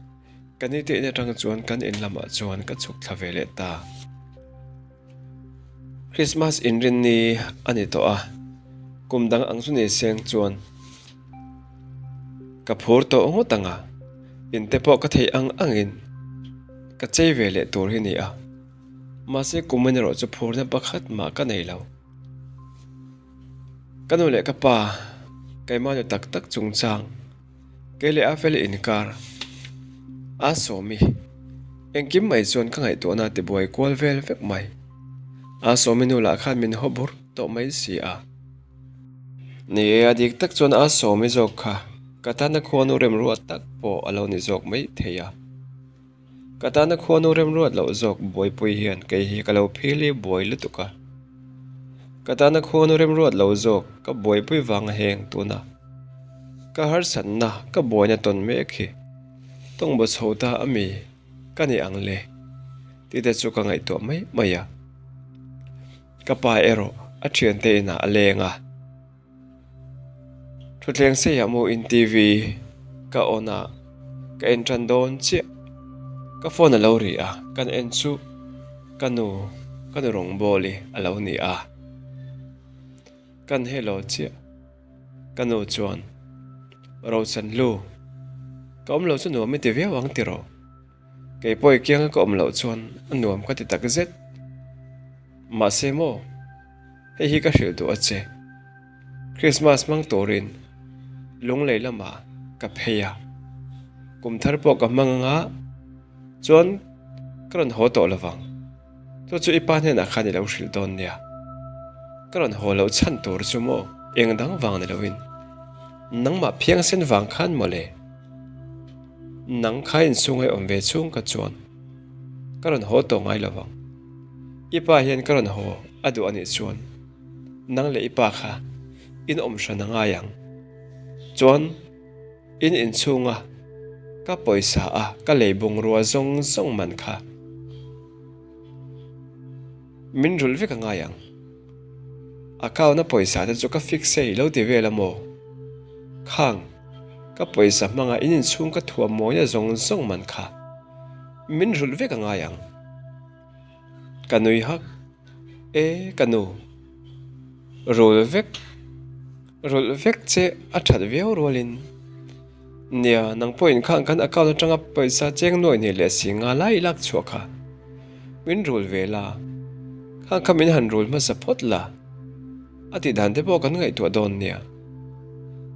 ka ni te in atang chuan kan in lamah chuan ka chhuk thla ve leh ta. Christmas inrinni a ni tawh a, kum dang ang chu ni seng chuan ka phur tawh ngawt ang a, in te pawh ka theih ang angin ka chei ve leh tur hi ni a, mahse kum en erawh chu phurna pakhat mah ka nei lo. Ka nu leh ka pa keimah nu tak tak chungchang. Kei leh a fel inkar a sawmi engkim mai chuan ka ngaihtuahna a tibuai kual vel vek mai. A sawmi nu lah khan min haw bur tawh mai si a. Ni e, a dik tak chuan a sawmi zawk kha ka tana khuanu remruat tak pawh a lo ni zawk mai thei a. Ka tana khuanu remruat loh zawk buaipui hian kei hi ka lo phil i buai lutuk a. Ka tana khuanu remruat lo zawk ka buaipui vang a heng tuna ka harsatna ka buaina tawn mek hi tawngbaw chho ta a mi ka ni ang le tih te chu ka ngaihtuah mai mai a. Ka pa erawh a thiante inah a leng a. Thutthleng seiah maw in TV ka on a, ka en tan dawn chiah. Ka phone a lo ri a, kan en chu ka nu, ka nu rawngbâwl hi a lo ni a. Kan hello chiah. Ka nu chuan, Rochanhlu, ka awm lo chu nuam i ti viau ang tiraw? Kei pawh i kianga ka awm loh chuan a nuam ka ti tak zet. Mahse maw, hei hi ka hrilh duh a che. Christmas hmang turin lunglei lamah ka phei a, kum thar pawh ka hmang anga chuan ka rawn haw tawh lovang. Chu chu i pa hnenah khan i lo hrilh dawn nia. Ka rawn haw loh chhan tur chu maw eng dang vang ni loin nangmah phiangsen vang khan mawle. Nang kha inchhunga i awm ve chhung ka chuan ka rawn haw tawh ngai lo vang. I pa hian ka rawn haw a duh a nih chuan nang leh i pa kha in awm hran a ngai ang. Chuan in inchhunga ka pawisa a ka lei bungrua zawng zawng man kha min rulh vek a ngai ang. Account a pawisa te chu ka fix e i lo ti vel a maw? Khang, ka pawisa hmanga in inchhung ka thuam mawina zawng zawng man kha min rulh vek a ngai ang. Ka nui hak, E ka nu, rul vek, rulh vek che a that viau rualin Nia, nang pawhin khang kan account atanga pawisa cheng nuai hnih leh si nga lai i lak chhuah kha. Min rul ve la, khang kha min han rul hmasa phawt la, a tih dan te pawh kan ngaihtuah dawn nia.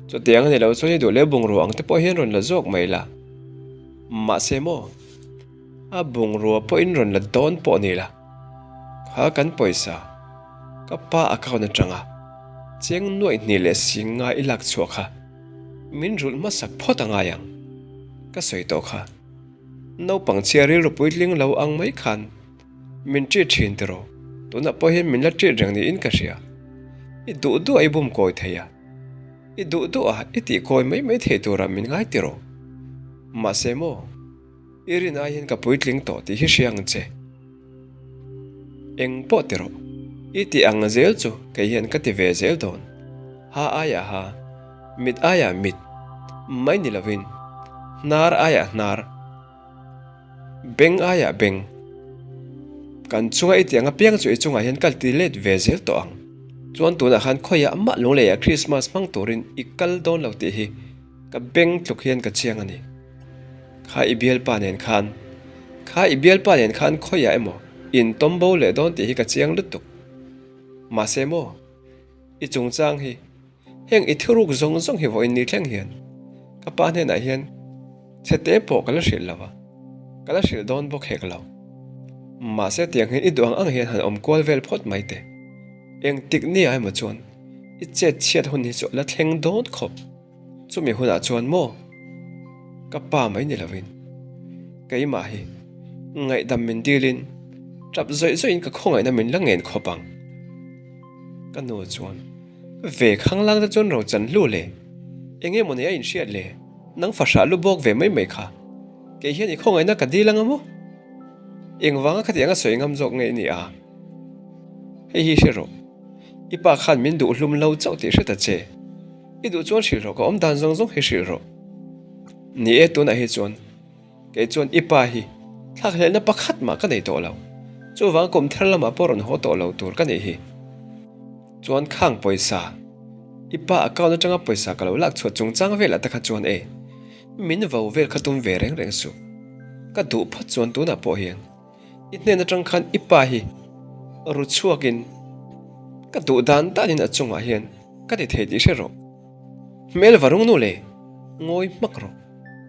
Chutiang a ni lo chuan i duh leh bungrua ang te pawh hian rawn la zawk mai la. Mahse maw, a bungrua pawhin rawn la dawn pawh ni la, kha kan pawisa ka pa account atanga. Cheng nuaih hnih leh sing nga i lak chhuah kha min rulh hmasak phawt a ngai ang. Ka sawi tawh kha. Naupang chhia rilru puitling lo ang mai khan min ṭit ṭhin tiraw? Tunah pawh hian min la ṭit reng niin ka hria. I duh duh a i bum kawi thei a, i duh duh a i tih kawi mai mai thei turah min ngai tiraw? Mahse maw, i rin ai hian ka puitling tawh tih hi hria ang che. Eng pawh ti rawh, i tih ang zel chu kei hian ka ti ve zel dawn. Ha aiah ha, mit aiah mit, mai ni lovin hnar aiah hnar, beng aiah beng. Kan chunga i tih ang apiang chu i chungah hian ka ti let ve zel tawh ang. Chuan tunah khan khawiah mah lungleiah Krismas hmang turin i kal dawn lo tih hi Ka beng tluk hian ka chiang a ni. Kha i bialpa nen khan, kha i bialpa nen khan khawiah emaw in tawm bo leh dawn tih hi ka chiang lutuk. Mahse maw, i chungchang hi, heng i thuruk zawng zawng hi vawiin ni thleng hian ka pa hnenah hian chhe te pawh ka la hrilh lo a, ka la hrilh dawn bawk hek lo. Mahse tiang hian i duh ang ang hian han awm kual vel phawt mai teh. Engtik nia emaw chuan i chet chhiat hun hi chu a la thleng dawn khawp. Chumi hunah chuan maw ka pa mai ni lovin keimah hi ngaihdam min dilin tap zawih zawihin ka khawngaihna min la ngen khawp ang. Ka nu chuan ve khanglang te chuan rochan hlu le, eng nge maw nei a inhriat le, nang fahrah lu bawk ve mai mai kha, kei hian i khawngaihna ka dil anga maw? Engvanga khatiang a sawi ngam zawk nge i ni a? Hei hi hre rawh, i pa khan min duh hlum lo chauh tih hre ta che. I duh chuan hrilh rawh, ka awm dan zawng zawng hi hrilh rawh. Ni e, tunah hi chuan kei chuan i pa hi thlakhlelhna pakhat mah ka nei tawh lo. Chuvang kum thar lamah pawh rawn haw tawh lo tur ka nih hi. Chuan khang pawisa, i pa account atanga pawisa ka lo lak chhuah chungchang velah te kha chuan e, min vo vel kha tum ve reng reng suh. Ka duh phawt chuan tunah pawh hian I hnen atang khan i pa hi ru chhuakin ka duh dan danin a chungah hian ka ti thei tih hre rawh. Hmel va rung nu le, ngawi hmak rawh.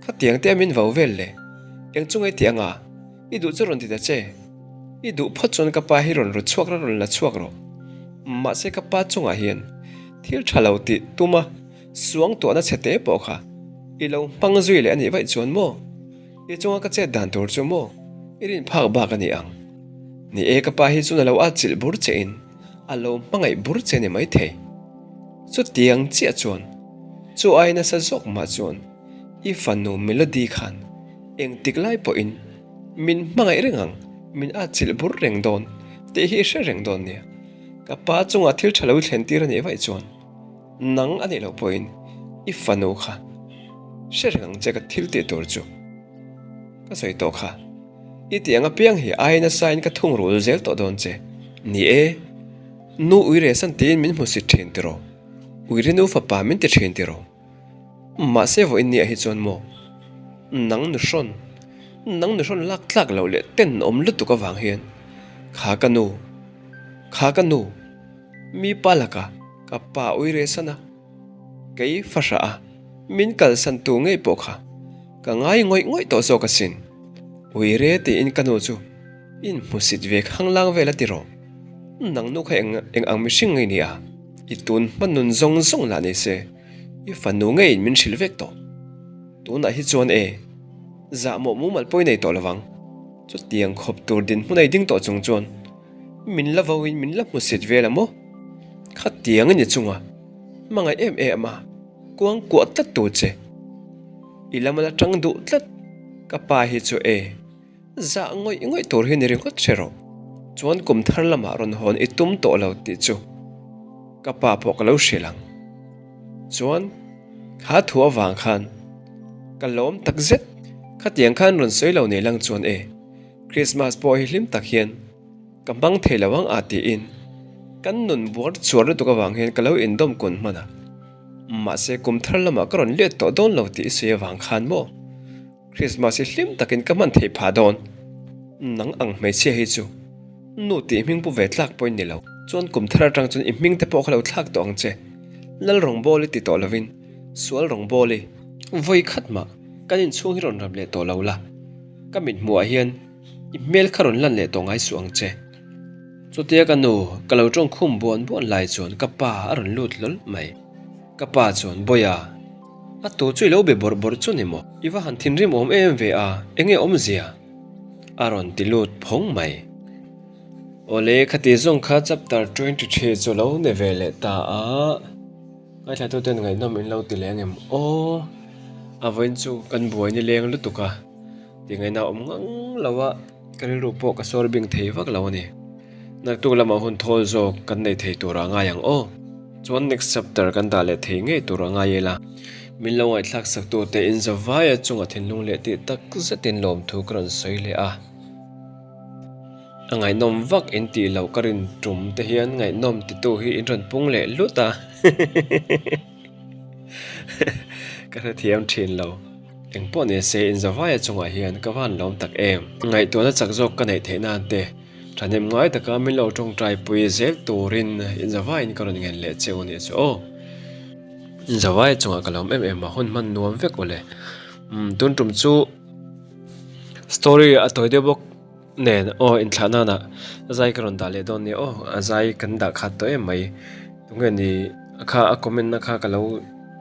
Khatiang te a min vo vel le, eng chu ngei tih anga i duh chu rawn ti ta che. I duh phawt chuan ka pa hi rawn ru chhuak ra rawn la chhuak rawh. Mahse ka pa chungah hian thil tha lo tih tuma suang tuahna chhe te pawh kha i lo hmang zui leh a nih vaih chuan maw? I chunga ka chet dan tur chu maw i rin phak bak a ni ang. Ni e, ka pa hi chuan a lo atchilh bur che in a lo hmangaih bur che ni maithei. Chutiang chiah chuan chu ai nasa zawk mah chuan i fanu Melody khan engtik lai pawhin min hmangaih reng ang, min atchilh bur reng dawn tih hi i hre reng dawn nia. Ka pa chunga thil tha lo i thlen tir a nih vaih chuan. Nang a nih loh pawhin i fanu kha hre reng ang che ka thil tih tur chu ka sawi tawh kha. I tih ang apiang hi ai nasa in ka thung rul zel tawh dawn che. Ni e, nu uire san tiin min hmu sit thin tiraw? Uire nu fapa min ti thin tiraw? Mahse vawiin niah hi chuan maw nang nu hrawn, nang nu hrawn lak tlak loh leh tenawm lutuk avang hian kha ka nu, kha ka nu, Mi pa laka ka pa ui reh san a, kei fahrah a min kalsan tu ngei pawh kha ka ngai ngawih ngawih tawh zawk asin. Ui re tiin ka nu chu in hmusit ve khanglang vel a ti rawh. Nang nu kha eng eng ang mihring ngei ni a, i tun hma nun zawng zawng lah ni se i fanu ngeiin min hrilh vek tawh. Tunah hi chuan e, zahmawh mumal pawh i nei tawh lovang. Chutiang khawp tur dinhmun a i ding tawh chung chuan Min la vo in min la hmu sit vel a maw? Khatiang i ni chunga hmangaih em em a, kuang kuah tlat tur che. I lam a la tang duh tlat, ka pa hi chu e, zah ngawih ngawih tur hi ni ringawt hre rawh. Chuan kum thar lamah rawn hawn i tum tawh lo tih chu ka pa pawh ka lo hrilh ang. Chuan kha thu avang khan ka lawm tak zet, khatiang khan rawn sawi lo nei lang chuan e. Christmas pawh hi hlim tak hian ka hmang thei lo ang a tiin kan nun buar chuar lutuk avang hian ka lo indawm kun hman a. Mahse kum thar lamah ka rawn let tawh dawn lo tih i sawi avang khan maw Christmas hi hlim takin ka hman theih phah dawn. Nang ang hmeichhia hi chu nu tih hming pu ve tlak pawhin ni lo. Chuan kum thar atang chuan i hming te pawh kha lo thlak tawh ang che. Lal rawngbawli ti tawh lovin sual rawngbawli vawi khat mah kan inchhung hi rawn rap leh tawh lo la. Ka mit hmuhah hian i hmel kha rawn lan leh tawh ngai suh ang che. Chutia ka nu ka lo tawng khum buan buan lai chuan ka pa a rawn lut hlawl mai. Ka pa chuan, Bawiha, a tu chu i lo be bawrh bawrh chu ni maw? I va han thinrim awm em ve a, enge awmzia? A rawn ti lut phawng mai. Awle, khati zawng kha chapter 23 chu lo ni ve leh ta a. Ngaithlatuten ngaihnawm in lo ti leh angem aw? A vawiin chu kan buai ni leng lutuk a, tingaihna awm ngang lo a, ka rilru pawh ka sawr bing thei vak lo a ni. Naktuk lamah hun thawl zawk kan nei thei tur a ngai ang aw. Chuan next chapter kan dah leh thei ngei tur a ngai ila. Min lo ngaihthlak sak tute in zavaia chunga thinlung leh tih tak zetin lawmthu ka rawn sawi leh a. A ngaihnawm vak in tih loh ka rin tum te hian ngaihnawm titu hi in rawn pung leh lut a ka hrethiam thin lo. Engpawh ni se in zavaia chungah hian ka van lawm tak em. Ngaihtuahna chak zawk ka neih theih nan te thahnem ngai taka min lo tawngtai pui zel turin in zavaiin ka rawn ngen leh che u nih chu aw. In zavaia chungah ka lawm em em a hun hman nuam vek awle. Umm tun tum chu story a tawi deuh bawk. Nen aw inthlah nana zai ka rawn dah leh dawn nia aw a zai kan dah khat tawh em mai tunge ni a kha a comment na kha ka lo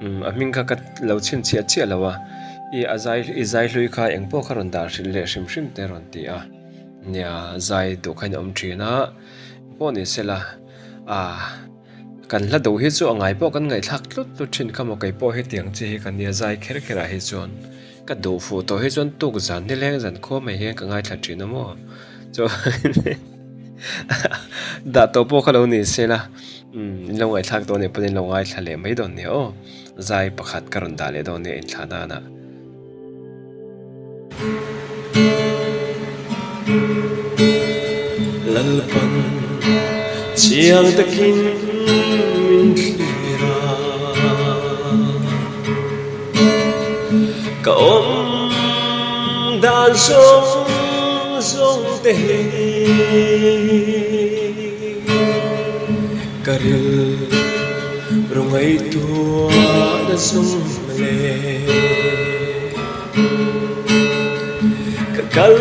umm a hming kha ka lo chhinchhiah chiah lo a i a zai i zai hlui kha eng pawh kha rawn dah hrilh leh hrim hrim te rawn ti a nia zai duh kha in awm thin a pawh ni sela ah kan hla duh hi chu a ngai pawh kan ngaihthlak tlut tlut thin kha maw kei pawh hetiang chi hi ka nia zai kher kher ah hi chuan. Ka duh fuh tawh hi chuan tuk zan nileng zan khua mai hian ka ngaithla thin a maw chuan dah tawh pawh kha lo ni se la umm in lo ngaihthlak dawn nih pawhin in lo ngaithla leh mai dawn nia aw zai pakhat ka rawn dah leh dawn nia inthlah nana. Lalpan chiang takin min thlir a. Ka awm dan zawng zawng te hi ka rilru ngaihtuahna zawng leh ka kal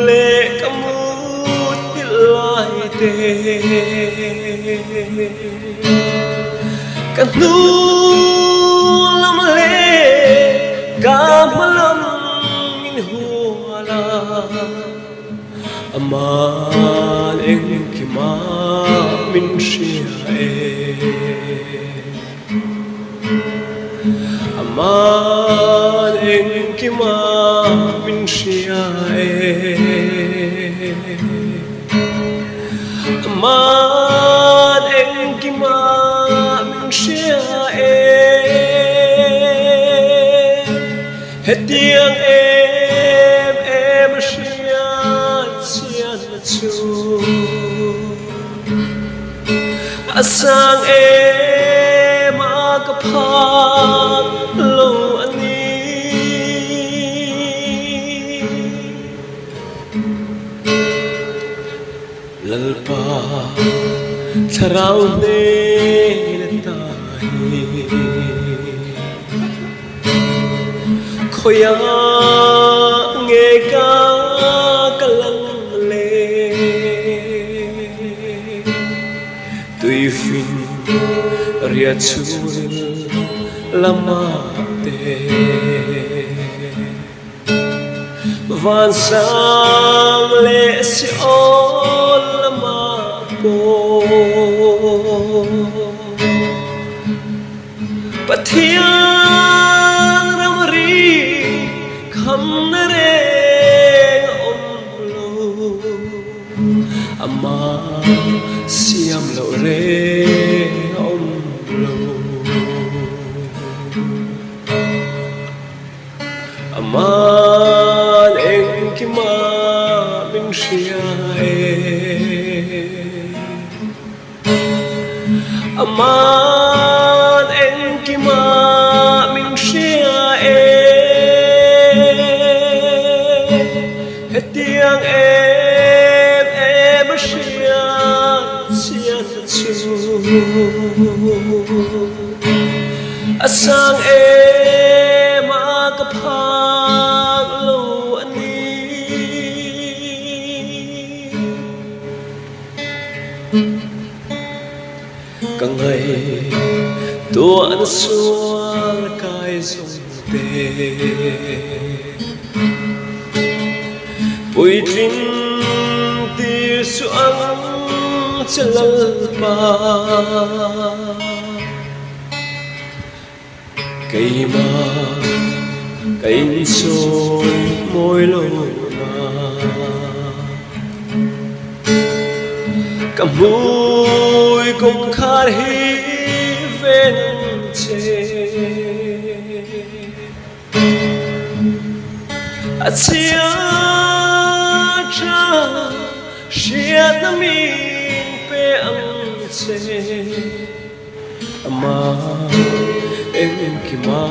leh ka mut lai te. Ka hnung lam leh ka hma lam min hual a, Aman engkima min hria e. Aman engkima min hria e. Aman engkima min hria e. Hetiang em em a hriat chian chu a sang em a ka phak lo a ni. Lalpa thlarau hnen ata hi Khawiah nge ka kal ang le Tuifin riah chhungril lamah te. Vansang leh Seol lamah pawh Pathian ramri khamna reng a awm lo, Amah siam loh reng a awm lo. Aman engkima min hria e. Aman engkima min hria e. Hetiang em em a hriat chian chu. A sang em a ka phak lo a ni. Tuahna sual kai zawng te. Puitling tir suh ang che Lalpa. Keimah ka insawi mawi lo na. Ka hmui kawngkhar hi ven ang che. A chhia tha hriatna min pe ang che. Amah engkima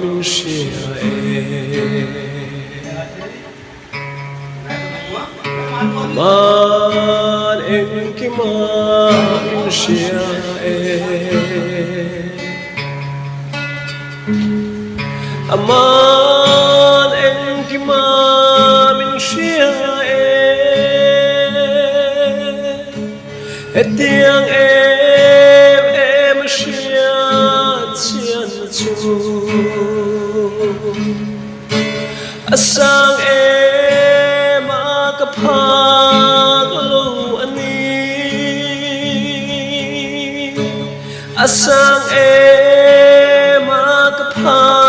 min hria e. Amah engkima min hria e. Amah engkima min hria e. Hetiang em em a hriat chian chu A sang em a ka phak lo a ni A sang em a ka phak.